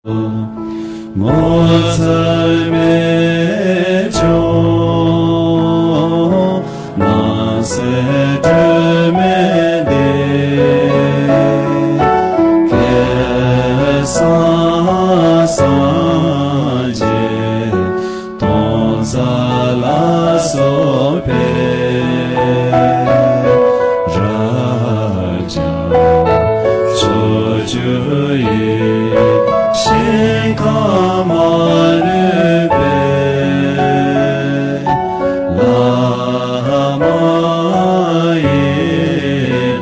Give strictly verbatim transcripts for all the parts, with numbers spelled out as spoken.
ངོ་ཚ་མེད་ཀྱང་ནང་གསེས་སྤྲོས་མེད་དེ། ཁ་སང་སངས་རྒྱས་སྟོང་རྩ་ལ་སོགས་པའི་རབ་འབྱམས་ཕྱོགས་བཅུ་ཡི་ཞིང་ཁམས་མ་ལུས་པའི་བླ་མ་ཡི་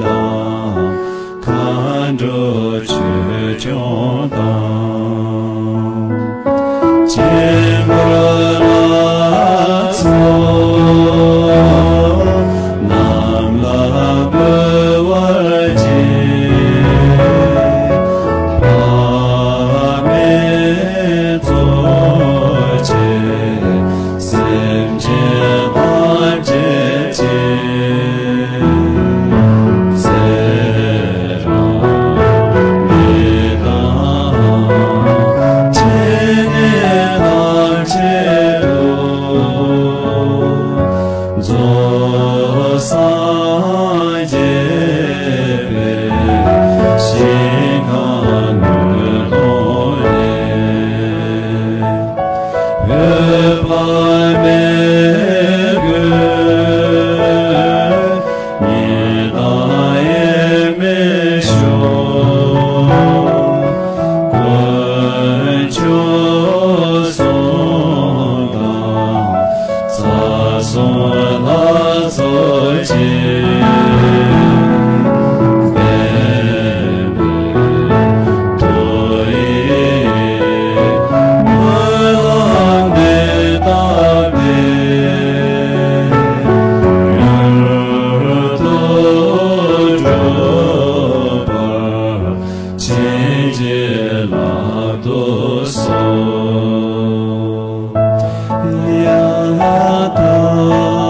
དམ་མཁའ་འགྲོ་ཆོས་སྐྱོང་དང་། དཀྱིལ་འཁོར་ལ་སོགས་རྣམས་ལ་འབུལ་བར་བགྱི། དཔག་མེད་རྫོགས་བྱེད་སེམས་ཅན་ཐམས་ཅད་ཀྱི། ཚེ་རབས་འདི་དང་ཕྱི་མའི་ཐམས་ཅད་དུ། རྫོགས་སངས་རྒྱས་པའི་ཞིང་ཁམས་མངོན་མཐོང་ནས། འོད་དཔག་མེད་ཀུན། ཉི་ཟླ་དབྱེར་མེད་ཤོག་དཀོན་མཆོག་གསུམ་དང་ས་གསུམ་ལྷ་ཚོགས་ཀྱིས། དཔལ་མཐོ་ཡི་སྨོན་ལམ་འདི་བཏབ་སྟེ། མྱུར་དུ་འགྲུབ་པར་བྱིན་གྱིས་བརླབ་ཏུ་གསོལ། ཡ་ཐཱ།